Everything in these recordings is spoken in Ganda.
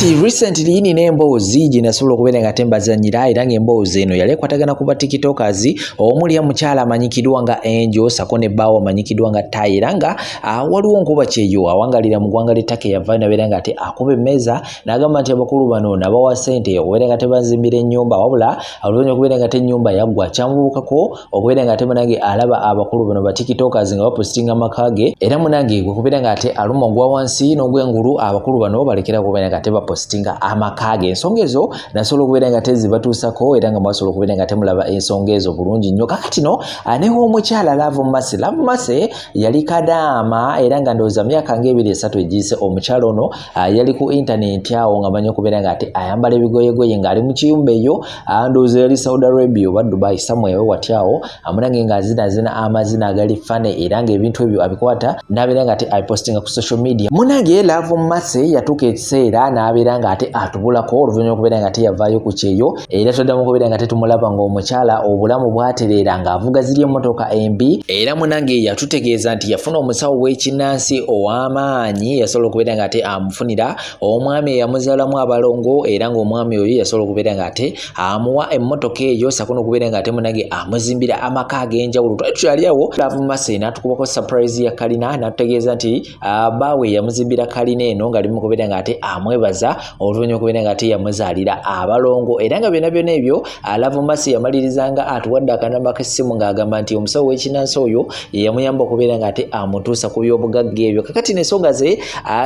Kakati recently nina emboozi gye nasobola okubeera nga tembazanyira, era ng'emboozi eno yali ekwatagana ku ba TikTokers omuli omukyala amanyikiddwa nga Angel sako ne bbaawe amanyikiddwa nga Tayi, era nga waliwo nkuba kyeyo awangalira mu ggwanga ly'e Turkey yavaayo nabeera nga ate akuba emmeeza n'agamba nti abakulu bano nabawa ssente okubeera nga tebanzimbira ennyumba, wabula oluvannyuma okubeera nga ate ennyumba yaggwa kyamubuukako okubeera nga ate munange alaba abakulu bano ba TikTokers nga bapositinga amaka ge, era munange gwe kubeera nga ate aluma ogwa wansi n'ogw'engulu abakulu bano balekera okubeera nga ate bapositinga amaka ge. Ensonga ezo nasobola okubeera nga ate zibatuusako era nga mwasobola okubeera nga temulaba ensonga ezo bulungi nnyo. Kakati no newomukyala Love Mercy, Love Mercy yali kadaama era nga ndowooza myaka ng'ebiri esatu egiyise omukyala ono yali ku intaneti awo nga manyi okubeera nga ate ayambala ebigoyegoye ng'ali mu kiyumba eyo, ndowooza yali Saudi Arabia oba Dubai somewhere wati awo, amunange ng'azinazina amazina agali funny era ng'ebintu ebyo abikwata n'abeera nga ate abipostinga ku social media. Munange Love Mercy yatuuka ekiseera n'abeera nga ate atubulako oluvannyuma okubeera nga ate yavaayo ku kyeyo, era toddamu okubeera nga tetumulaba ng'omukyala obulamu bwatereera ng'avuga ziri emmotoka embi. Era munange yatutegeeza nti yafuna omusawo w'ekinnansi ow'amaanyi yasobola okubeera nga ate amufunira omwami eyamuzaalamu abalongo, era ng'omwami oyo yasobola okubeera nga ate amuwa emmotoka eyo sako n'okubeera nga ate munange amuzimbira amaka ag'enjawulo. Twali tukyali awo Love Mercy n'atukubako surprise ya kalina n'atutegeeza nti bbaawe yamuzimbira kalina eno ng'ali mu kubeera nga ate amwebaza oluvannyuma okubeera nga ate yamuzaalira abalongo, era nga byonna byonna ebyo Love Mercy yamaliriza nga atuwadde akanamba k'essimu ng'agamba nti omusawo w'ekinnansi oyo ye yamuyamba okubeera nga ate amutuusa ku by'obugagga ebyo. Kakati n'ensonga ze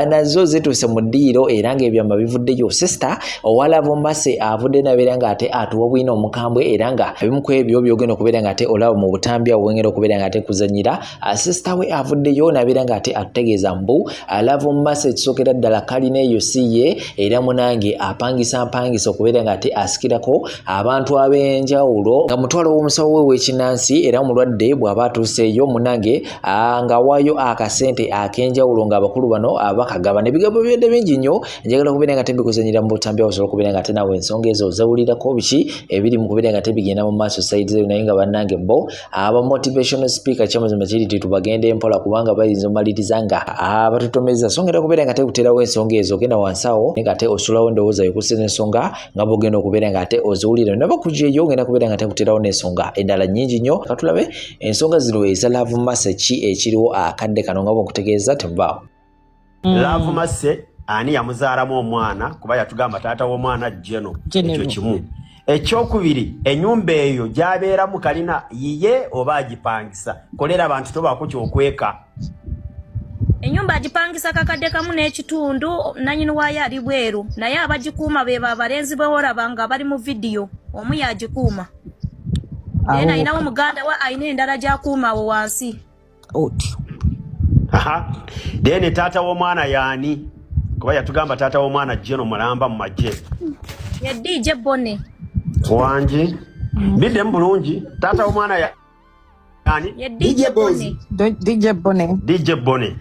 nazo zituuse mu ddiiro era ng'ebyama bivuddeyo. Sister owa Love Mercy avudde n'abeera nga ate atuwa bwino omukambwe, era nga ebimu ku ebyo by'ogenda okubeera nga ate olaba mu butambi awo bwengenda okubeera nga ate kuzannyira. Sister we avuddeyo n'abeera nga ate atutegeeza mbu Love Mercy ekisookera ddala kalina eyo si ye, era munange apangisa mpangisa okubeera nga ate asikirako abantu ab'enjawulo nga mutwalo w'omusawo we w'ekinnansi, era omulwadde bw'aba atuuseeyo munange ng'awaayo akasente ak'enjawulo ng'abakulu bano bakagabana. Ebigambo bibadde bingi nnyo, njagala kubeera nga tebikuzanyira mu butambi awo osobola okubeera nga ate naawe ensonga ezo ozawulirako biki ebiri mu kubeera nga tebigenda mu maaso side zeyo. Naye nga bannange bo aba motivational speaker kyamazima kiri nti tubagende mpola kubanga bayinza omaliriza nga abatutomeza. So ngenda kubeera nga tekuterawo ensonga ezo, ogenda wansi awo naye nga ate osulawo endowooza yo kusinza ensonga nga bwogenda okubeera nga ate oziwulira naba kujeeyo ngenda kubeera nga tekuterawo n'ensonga endala nnyingi nnyo. Katulabe ensonga zino eza Love Mercy ki ekiriwo akadde kano nga bwenkutegeeza temuvaawo. Love Mercy ani yamuzaalamu omwana? Kuba yatugamba taata w'omwana Geno. General. Ekyo kimu. Ekyokubiri, ennyumba eyo gy'abeeramu kalina yiye oba agipangisa? Kolera abantu, tobaako kyokweka. Ennyumba agipangisa kakadde kamu n'ekitundu, nanyini waayo ali bweru, naye abagikuuma be babalenzi beworaba nga bali mu vidiyo, omu yagikuuma then ayinawo muganda we ayina endala gy'akuuma awo wansi. Otyo. Aha. Then taata w'omwana yaani? Kuba yatugamba taata w'omwana Geno mulamba mu magye. Ye DJ Bone. Wangi biddemu bulungi, taata w'omwana yaani? Ye DJ Bone. DJ Bone. DJ Bone.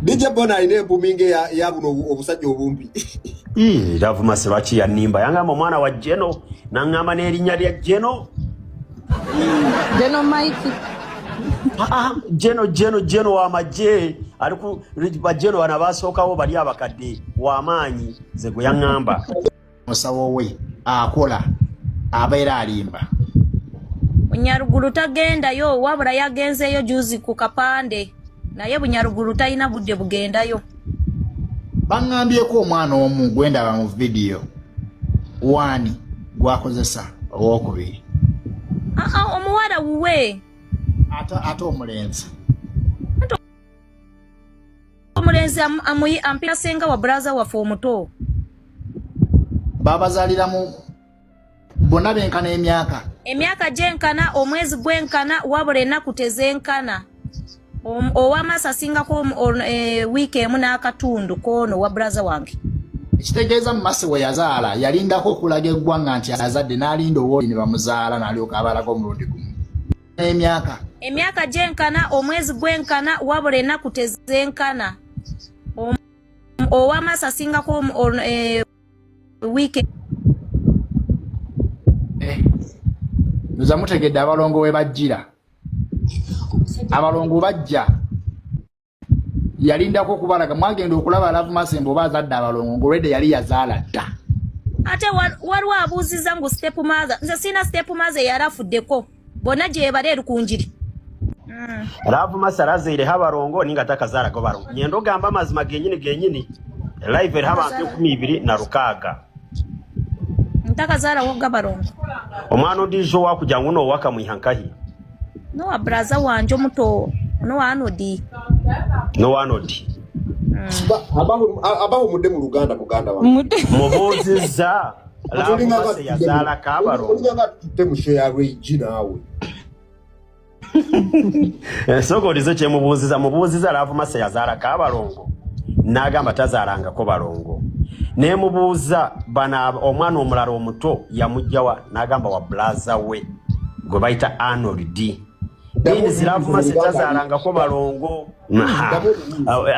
DJ Bone alina empumi nga ya buno obusajja obumpi. Ii, Love Mercy lwaki yannimba? Yangamba omwana wa Geno, naŋŋamba n'erinnya lya Geno. Geno Mike. Ah, ah, Geno Geno Geno w'amagye ali ku bajeno bano abasookawo bali abakadde w'amaanyi, ze gwe yaŋŋamba. Musawo we akola abeera alimba. Bunyarugulu tagendayo, wabula yagenzeeyo juzi ku kapande, naye Bunyarugulu talina budde bugendayo. Baŋŋambyeko omwana omu gwendaba mu vidiyo waani gwakozesa owokubiri? Aa, omuwala wuwe. Ate omulenzi? Omulenzi ampita senga wa brother waffe omuto. Babazaaliramu bonna benkana emyaka? Emyaka gyenkana, omwezi gwenkana, wabula ennaku tezenkana. Ow'amaaso asingako wiiki emu n'akatundu koono wa brother wange. Ekitegeeza mu Mercy we yazaala yalindako okulaga eggwanga nti azadde, n'alinda owooli ne bamuzaala n'alyoka abalaga omulundi gumu emyaka. Emyaka gyenkana, omwezi gwenkana, wabula ennaku tezenkana. Ow'amaaso asingako wiiki. Eh. Nza mutegedde abalongo we bajjira, abalongo bajja. Yalindako okubalaga mwagenda okulaba Love Mercy mbu oba azadde abalongo ng'olwedde yali yazaala dda. Ate waliwo abuuziza ngu step mother, nze sirina step mother eyali afuddeko, bonna gyebali erukunjiri. Love Mercy arazaireho abarongo ninga takazaarago barongo. Nyenda ogamba amazima genyini genyini. Live eriho abantu 2600. Ntakazaarawo gabarongo. Omwana ondiijo owakugira ngu n'owe akamwiha nkahi? Nowa braza wanje omuto, nowa Anodi. N'owa Anodi. Abahumudde mu Luganda muganda wange. Mudde. Mubuuzizza Love Mercy yazaalako abarongo. Olinga nga tutte mu show ya Ray G naawe. Ensooka olize kyemubuuziza, mubuuziza Love Mercy yazaalako abalongo, n'agamba tazaalangako balongo. Nemubuuza bano omwana omulala omuto yamugjawa, n'agamba wa bulaza we gwe bayita Arnold. Means Love Mercy tazaalangako balongo.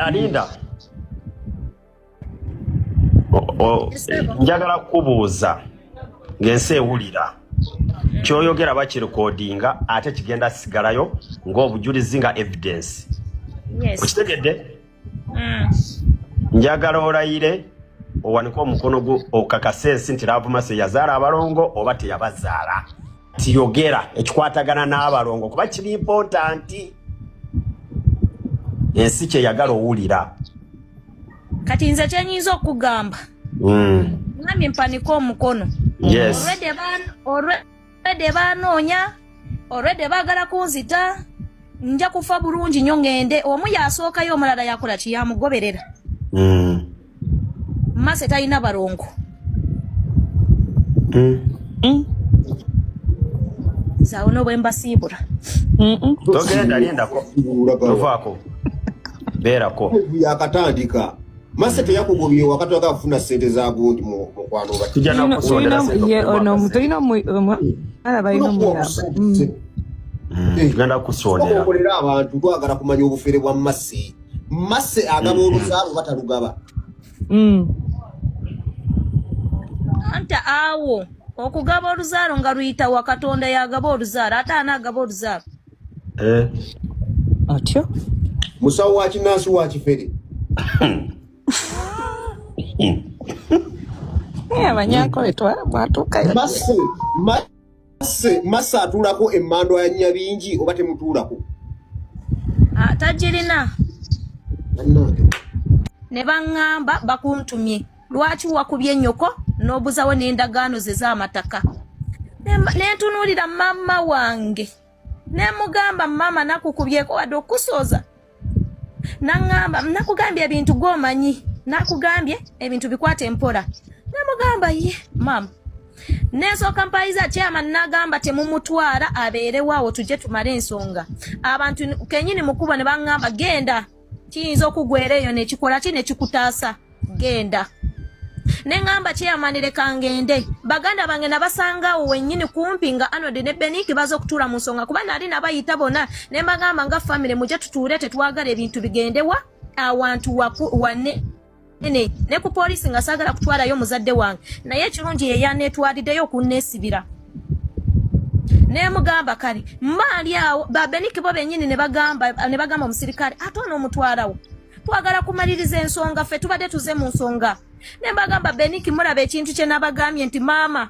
Alinda, njagala kukubuuza ng'ensi ewulira kyoyogera bakirekodinga ate kigenda sigalayo ng'obujulizi nga evidence. Yes. Okitegedde? Njagala olayire owanike omukono gwo okakase ensi nti Love Mercy yazaala abalongo oba teyabazaala. Tiyogera ekikwatagana n'abalongo kuba kiri important, ensi kyeyagala owulira. Kati nze kyenyinza okugamba, mwami, mpanike omukono. Yes. Olwedde banoonya, olwedde baagala kunzita, nja kufa bulungi nnyo ŋŋende. Omu yasookayo, omulala yakola ki? Yamugoberera. Mase talina balongo. Nze awo n'obwe mbasiibula. Togenda, lindako, tovaako, beerako. Yakatandika Mase teyakugobye wakati wagala kufuna sente za gundi mukwano ba. Tujja nakusondera sente. Ye ono tulina omwana balina omuyamba. Tugenda kukusondera. Okolera abantu, twagala kumanya obufere bwa Mase. Mase agaba oluzaalo batalugaba. Anta awo okugaba oluzaalo nga luyita wa Katonda, yagaba oluzaalo, ate anaagaba oluzaalo? Eh. Atyo. Musawo wa kinansi wa kifere. Eh, abanyankole mwatuukayo. Mase, Mase, Mase atuulako emmandwa ya Nyabingi oba temutuulako? Ah, tagirina. Bannange. Ne baŋŋamba bakuntumye, lwaki wakubye ennyoko n'obuzawo n'endagaano ze z'amataka? Ne ntunuulira maama wange ne mugamba, maama, nakukubyeko wadde okusooza? Naŋŋamba, nakugambye ebintu gw'omanyi, nakugambye ebintu bikwate empola. Ne mugamba, ye maama, nensooka mpayiza chairman, nagamba temumutwala, abeerewo awo tujje tumale ensonga. Abantu kenyini mukubo ne baŋŋamba, genda, kiyinza okugwera eyo nekikola ki nekikutaasa, genda. Neŋŋamba chairman, leka ngende. Baganda bange nabasangawo wennyini kumpi nga Anod ne Beniki baza okutuula mu nsonga, kuba nali nabayita bonna ne mbagamba nga family mujje tutuule, tetwagala ebintu bigendewa awantu wane nene ne ku poliisi, nga saagala kutwalayo muzadde wange, naye ekirungi ye yaneetwaliddeyo okunneesibira. Nemugamba kale mbaali awo babeniki bo bennyini ne bagamba omusirikale, ate ono omutwalawo, twagala kumaliriza ensonga, ffe tubadde tuze mu nsonga. Ne mbagamba, Beniki, mulaba ekintu kye nabagambye nti maama,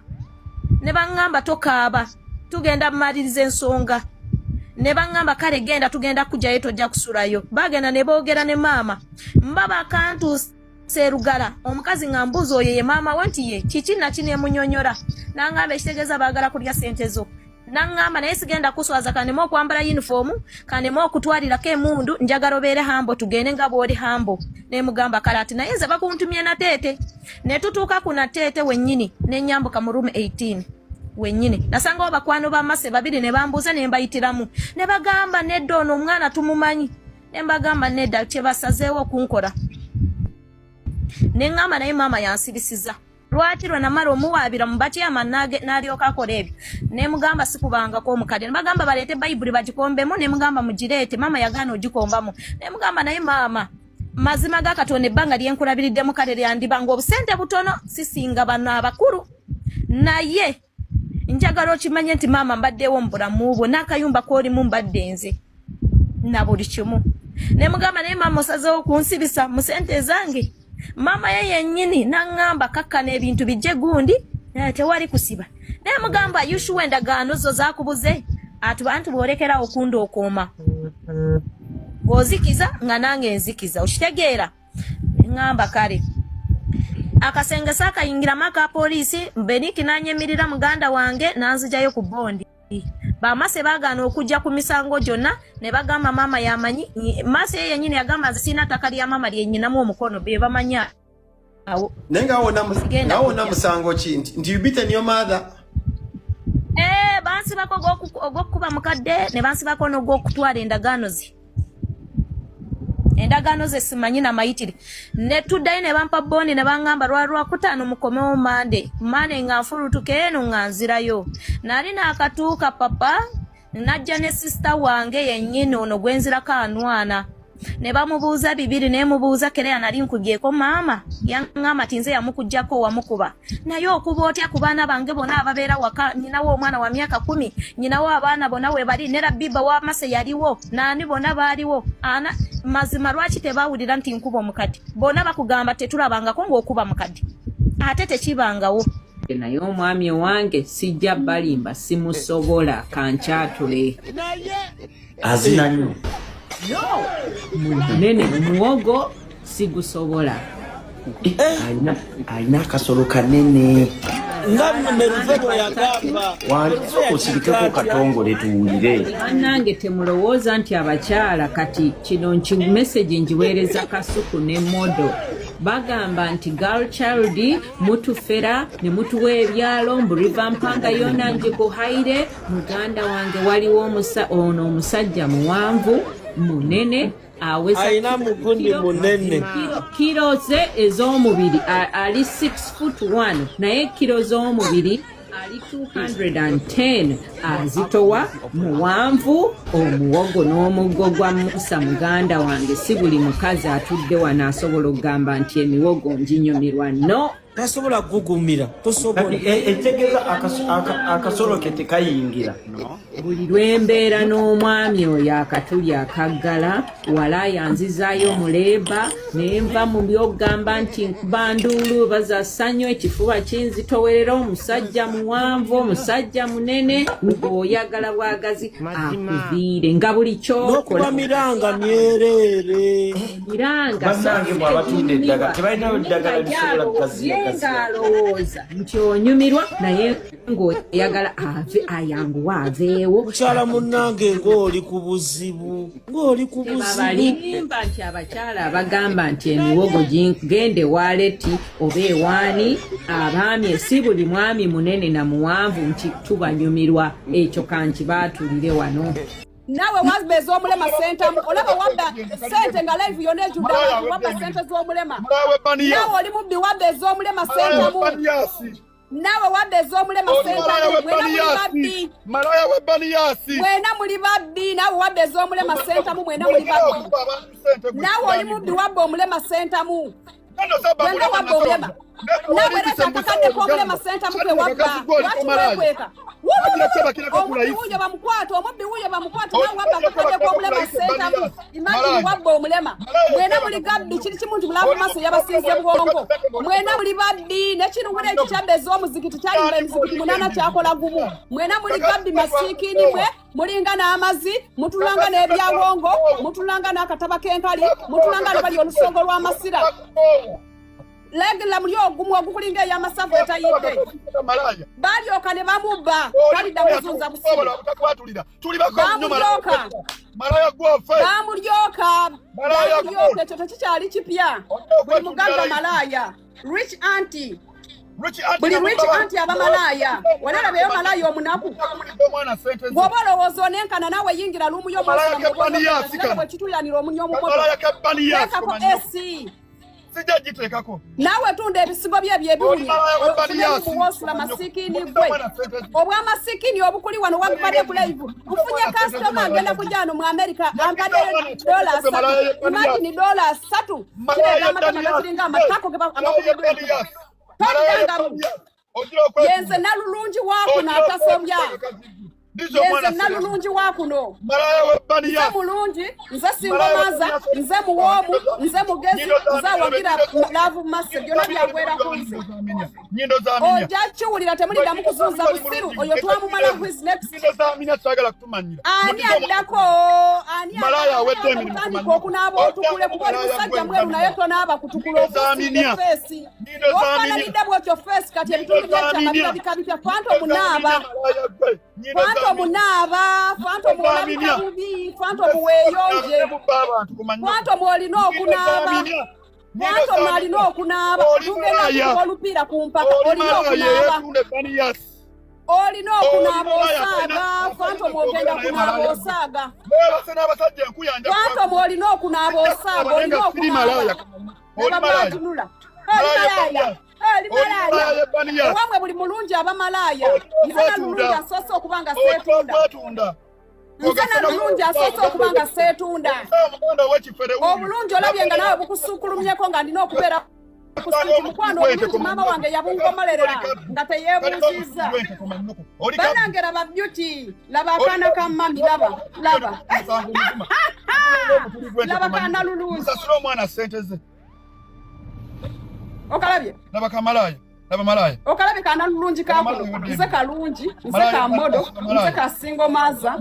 ne baŋŋamba tokaaba, tugenda mumaliriza ensonga. Ne baŋŋamba kale genda, tugenda kujjayo, tojja kusulayo. Bagenda ne boogera ne maama, mba bakantuusa Serugala, omukazi nga mbuuza oyo ye maama we nti ye kiki naki, nemunyonyola, naŋŋamba ekitegeeza baagala kulya sente zo. Naŋŋamba naye sigenda kuswaza, kaneme okwambala yunifoomu, kaneme okutwalirako emundu, njagala obeere humble, tugende nga bw'oli humble. Nemugamba kale, ati naye nze bakuntumye Nateete. Ne tutuuka ku Nateete wennyini, nenyambuka mu room 18 wennyini, nasangawo bakwano ba Mase babiri, ne bambuuza, ne mbayitiramu, ne bagamba nedda, ono omwana tumumanyi. Ne mbagamba nedda, kye basazeewo okunkola. Ne ŋŋamba naye maama yansibisiza, lwaki lwe namala omuwaabira mu batyama n'alyoka akola ebyo? Ne mugamba sikubangako omukadde. Ne bagamba baleete Bayibuli bagikombemu, ne mugamba mugireete. Maama yagaana ogikombamu. Ne mugamba naye maama, mazima ga Katonda, ebbanga lyenkulabiriddemu kale lyandibanga obusente butono, sisinga bano abakulu, naye njagala okimanye nti maama mbaddewo mu bulamu bwo, n'akayumba k'olimu mbadde nze. Na buli kimu ne mugamba, naye maama osazeewo kunsibisa mu sente zange. Maama ye yennyini naŋŋamba kakkana ebintu bijje gundi, tewali kusiba. Naye mugamba, yushuwa endagaano zo zakubuze? Atuba nti bw'olekerawo okundookooma bw'ozikiza nga nange nzikiza, okitegeera? Ŋŋamba kale. Akasenge saakayingiramu aka poliisi. Beniki n'anyemirira muganda wange n'anzijayo ku bondi. Bamase baagaana okujja ku misango gyonna ne bagamba maama yamanyi. Mase ye yennyini yagamba, nze sirina ttaka lya maama lyennyinamu omukono, be bamanyi awo. Naye nga wonna Genda nga wonna kujja. Musango ki nti you beaten your mother? Eh, bansibako ogw'okukuba mukadde, ne bansibako n'ogw'okutwala endagaano ze, endagaano ze simanyi namayitire. Ne tuddayo ne bampa bondi ne baŋŋamba lwa Lwakutaano mukomewo Mande. Mande nga nfulutuka eno nga nzirayo. Nali naakatuuka, papa najja ne sister wange yennyini ono gwenzirako anwana, ne bamubuuza bibiri. Ne mubuuza kereya nali nkubyeko maama, yaŋŋamba ti nze yamukugjako wamukuba. Naye okuba otya ku baana bange bonna ababeera waka? Nyinawo omwana wa myaka 10, nyinawo abaana bonna we bali, ne Rabiba wamase yaliwo, naani bonna baaliwo. Ana mazima lwaki tebawulira nti nkuba omukadde? Bonna bakugamba tetulabangako ng'okuba mukadde, ate tekibangawo. Naye omwami owange sijja balimba, simusobola, kankyatule. Azina nnyo. Munene, muwogo sigusobola. Alina akasolo kanene. Nga Meruve bwe yagamba. Wandisooka osirikeko katongole tuwulire. Bannange, temulowooza nti abakyala kati kino nki message ngiweereza Kasuku ne modo. Bagamba nti girl child mutufera ne mutuwa ebyalo, mbu riva mpanga yona ngikuhaire. Muganda wange, waliwo ono omusajja muwanvu, munene, aweza Alina mugundi munene. Kiro ze ez'omubiri ali 6 foot 1, naye kiro z'omubiri ali 210, azitowa, muwanvu, omuwogo n'omuggo gwa Musa. Muganda wange, si buli mukazi atudde wano asobola okugamba nti emiwogo nginyumirwa, no. Tasobola kugugumira, tosobola. Ekitegeeza akasolo ke tekayingira. Buli lwembeera n'omwami oyo akatuli akaggala, walaaya nzizaayo muleeba ne nva mu byokugamba nti nkuba nduulu bazassa nnyo, ekifuba kinzitowerera. Omusajja muwanvu, omusajja munene, ng'oyagala bwagazi akuviire nga buli N'okuba kyokola. Miranga myereere. Miranga. Bannange mwe abatunda eddagala, tebalina ddagala lisobola kugaziya ye gaziya. Ng'alowooza nti onyumirwa, naye ng'oyagala ave, ayanguwa aveewo. Mukyala munnange, ng'oli ku buzibu, ng'oli ku buzibu. Babalimba nti abakyala abagamba nti emiwogo gende waaleti oba ewaani, abaami si buli mwami munene na muwanvu nti tubanyumirwa. Ekyo kankibaatulire wano. Naawe wabba ez'omulema sentamu, olaba wabba sente nga live yonna ejjudde abantu, wabba sente z'omulema. Naawe oli mubbi, wabba ez'omulema sentamu. Naawe wabba ez'omulema sentamu. Mwena muli babbi. Malaya we Baniyasi. Mwena muli babbi. Naawe wabba ez'omulema sentamu, mwena muli babbi. Naawe oli mubbi, wabba omulema sentamu. Gwenga wabba omulema. Naawe leeta akakadde k'omulema sentamu ke wabba. Lwaki weekweka? Omubbi wuuyo bamukwata, omubbi wuuyo bamukwata. Naawe wabba akakadde k'omulema sentamu. Imagine, wabba omulema. Mwena muli gabbi. Kiri kimu nti mulamu maaso yabasinze bwongo. Mwena muli babbi. Nekiruwira ekyo kyabba ez'omuzikiti, kyalimba emizikiti munaana, kyakola gumu. Mwena muli gabbi, masiikini mwe. Mulinga n'amazi, mutulanga n'ebyawongo, mutulanga n'akataba k'enkali, mutulanga ne bali olusongo lw'amasira. Legula muli ogumu ogukulinga ey'amasavu etayidde. Balyoka ne bamubba, talidda muzunza busibe. Bamulyoka, bamulyoka, bamulyoka. Ekyo tekikyali kipya. Buli mugagga malaaya. Rich auntie, buli rich auntie aba malaaya. Wanalabeyo malaaya omunaku? Bw'oba olowooza onenkana, naawe yingira room y'omwekituliranira omunya omumototeekako AC. Sijja giteekako. Naawe tunda ebisigo bye ebyebiwunya obuwoosula masiikini gwe. Obwamasiikini obukuli wano wabadde ku live. Nfunye kasitoma agenda kujja wano mu Amerika, ampadde $3. Imagine, $3. Kireeta amatama gakiringa amatako toddangamu. Yenze nalulungi wakuno atasobya. Nze nalulungi wa kuno. Nze mulungi, nze singomaza, nze muwoomu, nze mugezi, nze awagira Love Mercy, byonna byagwera ku nze. Ojja kiwulira temuliddamu kuzunza busiru, oyo twamumala who is next. Ani addako? Ani addako okunaaba otukule kuba oli musajja mweru naye tonaaba kutukula okusiiga feesi. Ofaananidde bw'otyo feesi kati ebitundu by'ekyama birabika bitya? Fanto munaaba. Fanto munaaba, fanto muolabika bubi, fanto muweeyonje. Fanto mwolina okunaaba. Fanto mwalina okunaaba. Tugenda kukuba olupiira ku mpaka, olina okunaaba. Olina okunaaba osaaga, fanto mwogenda kunaaba osaaga. Fanto mwolina okunaaba osaaga, olina okunaaba. Oba Oli malaaya. Ewamwe buli mulungi aba malaaya. Nze nalulungi asoose okuba nga seetunda. Nze nalulungi asoose okuba nga seetunda. Obulungi olabye nga naawe bukusukulumyeko nga ndina okubeera ku street. Mukwano obulungi maama wange yabunkomolerera nga teyeebuuzizza. Bannange laba beauty, laba akaana ka mami, laba, laba. Laba kaana lulungi. Musasule omwana ssente ze. Okalabye? Laba kamalaya. Laba malaya. Okalabye kaana lulungi kakuno. Nze kalungi, nze kamodo, nze kasingomaza.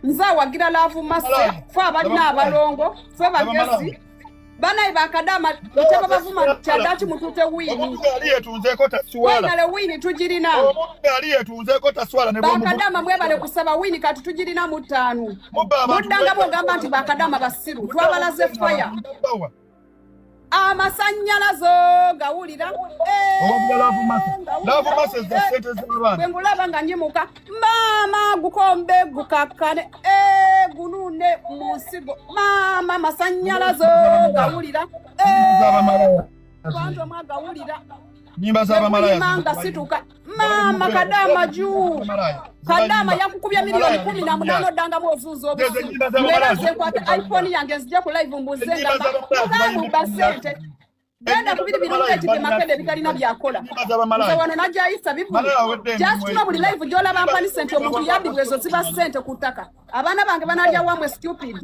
Nze awagira Love Mercy, ffe abalina abalongo, ffe bagezi. Banaye bakadama tebabavuma kyaddaaki mutuute wiini. Omuntu ali yetunzeeko taswala. Weenale wiini tugirina. Omuntu ali yetunzeeko taswala ne Bakadama mwebale kusaba wiini kati tugirina mu 5. Muddanga bw'ogamba nti bakadama basiru, twabalaze fire. Amasannyalazo gawulira. Bwe ngulaba nga nyimuka maama gukombe gukakkane gunuune mu nsigo maama amasannyalazo gawulira. Bantu gawulira. Nga situka maama kadama juu kadama yakukubya milioni 18 oddangamu ozuuza obusiru. Mbeera nze nkwata iPhone yange nzije ku live mbuuze ngamba mugamba ssente. Genda ku biri birungi ekite makende bitalina byakola. Nze wano najayisa bivulu. Just know buli live gy'olaba mpani ssente omuntu yabbibwa ezo ziba ssente ku ttaka. Abaana bange banalya wamwe stupid.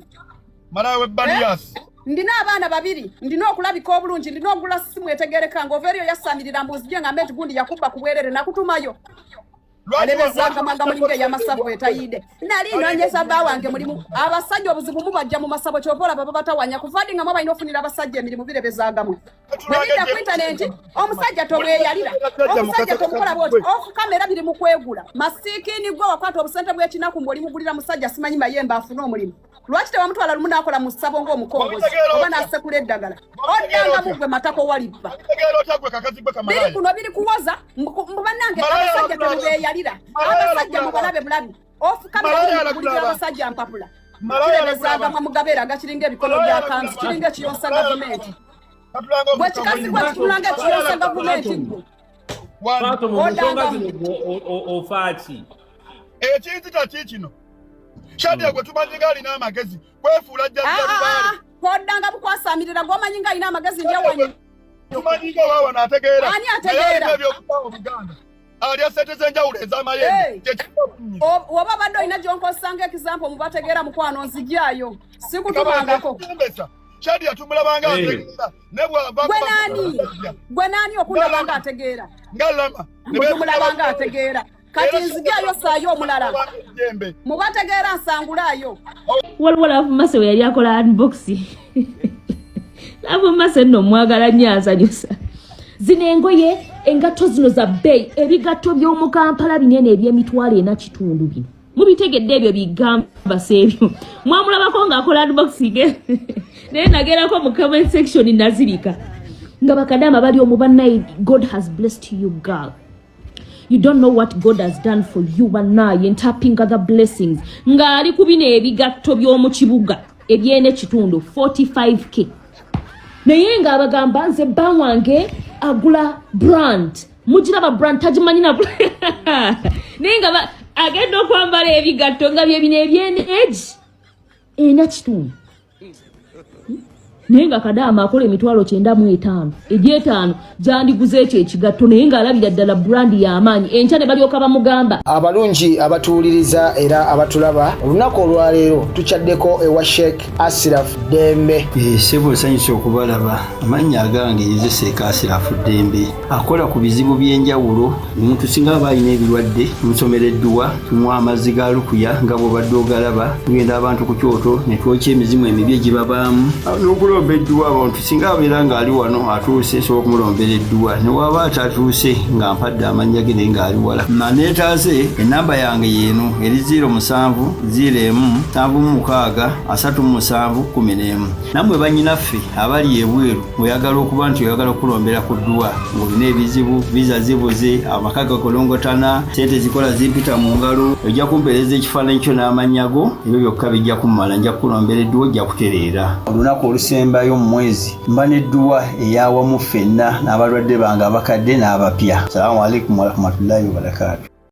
Ndina abaana babiri, ndina okulabika obulungi, ndina okugula simu etegereka ng'ova eriyo yasamirira mbuuzije nga mbe gundi yakuba ku bwerere nakutumayo. Alebezanga mwanga mulinga ey'amasavu etayidde. Nali nnoonyeza bba wange mulimu. Abasajja obuzibu mubajja mu masabo ky'ova olaba babatawanya. Kuva ddi nga mwe balina ofunira abasajja emirimu birebezangamu. Bwe bidda ku intaneti, omusajja tomweyalira. Omusajja tomukola bw'oti. Off camera biri mu kwegula. Masiikini gwe wakwata obusente bw'ekinaku ng'olimugulira musajja simanyi mayembe afune omulimu. Lwaki tewamutwala lumu n'akola mu ssabo ng'omukongozi oba n'asekula eddagala? Oddanga mu ggwe matako walibba. Biri kuno biri kuwoza bannange abasajja temubeeyalira. Abasajja mubalabe bulabi. Off camera mugulira abasajja mpapula. Kirebezanga mugabeera nga kiringa ebikono bya kanzu, kiringa ekiyonsa gavumenti. Gwe kikazi gwe kitunula nga ekiyonsa gavumenti ggwe. Fato mu nsonga zino ofaaki. Ekinzita ki kino? Shadia gwe tumanyi ng'alina amagezi kwefuula jjajja lubaale. Koddanga bukwasamirira gw'omanyi ng'alina amagezi ndyawanyi. Tumanyi nga waawa n'ategeera. Ani ategeera? Naye ebyokubawo Buganda. Alya ssente z'enjawulo ez'amayembe. Oba badde olina gy'onkozesa ng'example mu bategeera mukwano nzigyayo. Sikutumangako. Shadia tumulaba ng'ategeera. Ne bw'ava Gwe naani? Gwe naani okundaba ng'ategeera? Nga lama. Tumulaba ng'ategeera. Kati nzigyayo saayo omulala. Mubategeera nsangulaayo. Waliwo Love Mercy we yali akola unboxing. Love Mercy nno mwagala nnyo ansanyusa. Zino engoye engatto zino za bbeeyi, ebigatto by'omu Kampala binene eby'emitwalo 4.5 bino. Mubitegedde ebyo bigamba si ebyo. Mwamulabako ng'akola unboxing. Naye nagerako mu comment section nazirika. Nga bakadama bali omu bannaye, God has blessed you girl. You don't know what God has done for you bannaye, tapping other blessings. Ng'ali ku bino ebigatto by'omu kibuga eby'ene kitundu 45k. Naye ng'abagamba nze bba wange agula brand. Mugiraba brand tagimanyi na naye nga agenda okwambala ebigatto nga bye bino eby'ene egi 4.5. Naye nga kadaama akola 950,000, egy'etaano gyandiguze ekyo ekigatto, naye ng'alabira ddala brand y'amaanyi. Enkya ne balyoka bamugamba. Abalungi abatuwuliriza era abatulaba, olunaku olwaleero tukyaddeko ewa Sheikh Asiraf Ddembe. Ssebo, nsanyuse okubalaba. Amannya agange nze Sheikh Asirafu Ddembe, akola ku bizibu by'enjawulo. Omuntu singa aba alina ebirwadde, tumusomera edduwa, tumuwa amazzi ga lukuya nga bw'obadde ogalaba. Tugenda abantu ku kyoto ne twokya emizimu emibi egibabaamu n'okulomba edduwa. Abantu singa abeera ng'ali wano atuuse, nsobola okumulombera edduwa, ne waba atatuuse nga mpadde amannya ge naye ng'ali wala naneetaase. Enamba yange yeeno eri 07 01 76 37 11. Nammwe bannyinaffe abali ebweru, oyagala okuba nti oyagala okulombera ku dduwa ng'olina ebizibu, visa zibuze, amaka gakolongotana, sente zikola zimpita mu ngalo, ojja kumpeereza ekifaananyi kyo n'amannya go, ebyo byokka bijja kummala, nja kukulombera edduwa, ojja kutereera. Olunaku olusembayo mu mwezi mba n'edduwa eyawamu ffenna n'abalwadde bange abakadde n'abapya. Salaamu alaikum warahmatullahi wabarakaatu.